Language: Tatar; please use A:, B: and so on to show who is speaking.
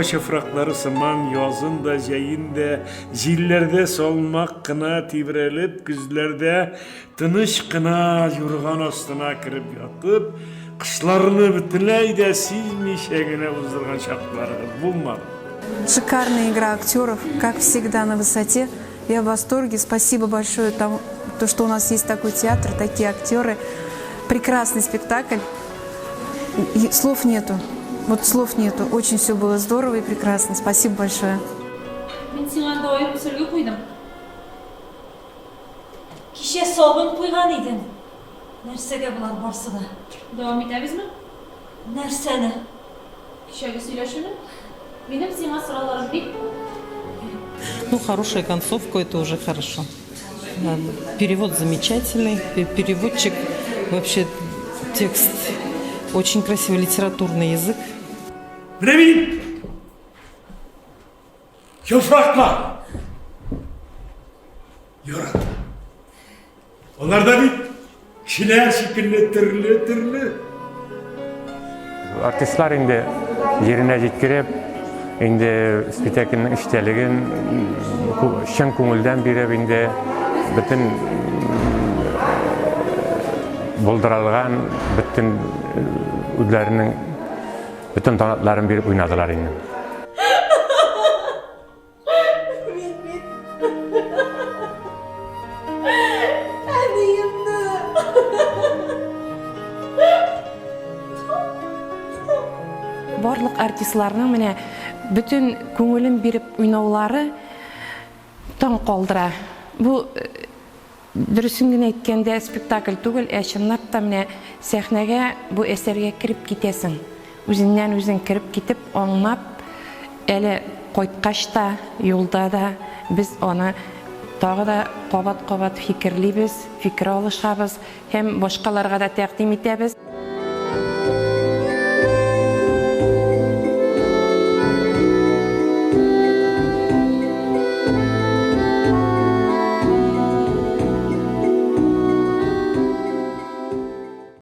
A: Агач яфраклары сыман язын да, җәен дә җилләрдә салмак кына тибрәлеп, көзләрдә тыныч кына юрган астына кереп ятып, кышларны бөтенләй дә сизмичә генә уздырган чакларыгыз булмады.
B: Шикарная игра актеров, как всегда на высоте. Я в восторге. Спасибо большое тому, то, что у нас есть такой театр, такие актеры. Прекрасный спектакль. И слов нету. Вот слов нету. Очень все было здорово и прекрасно. Спасибо большое.
C: Мин сиңа анда аерым сөлге куйдым.
D: Кичә сабын куйган идең. Нәрсәгә болар барсы да?
C: Дәвам итәбезме?
D: Нәрсәне?
C: Кичәге сөйләшүне? Минем сиңа сорауларым бик күп.
E: Ну, хорошая концовка, это уже хорошо. Перевод замечательный, переводчик, вообще текст очень красивый, литературный язык.
A: Менә бит яфраклар. Ярата. Алар да бит кешеләр шикелле төрле-төрле.
F: Артистлар инде җиренә җиткереп, инде спектакльнең эчтәлеген чын күңелдән биреп инде бөтен булдырылган бөтен үзләренең бөтен талантларын биреп уйнадылар инде.
D: Мин бит әниемне.
G: Барлык артистларның менә бөтен күңелен биреп уйнаулары таң калдыра. Бу Дөресен генә әйткәндә, спектакль түгел, ә чынлап та менә сәхнәгә бу әсәргә кереп китәсең. Үзеннән-үзең кереп китеп, аңлап, әле кайткач та, юлда да без аны тагы да кабат-кабат фикерлибез, фикер алышабыз һәм башкаларга да тәкъдим итәбез.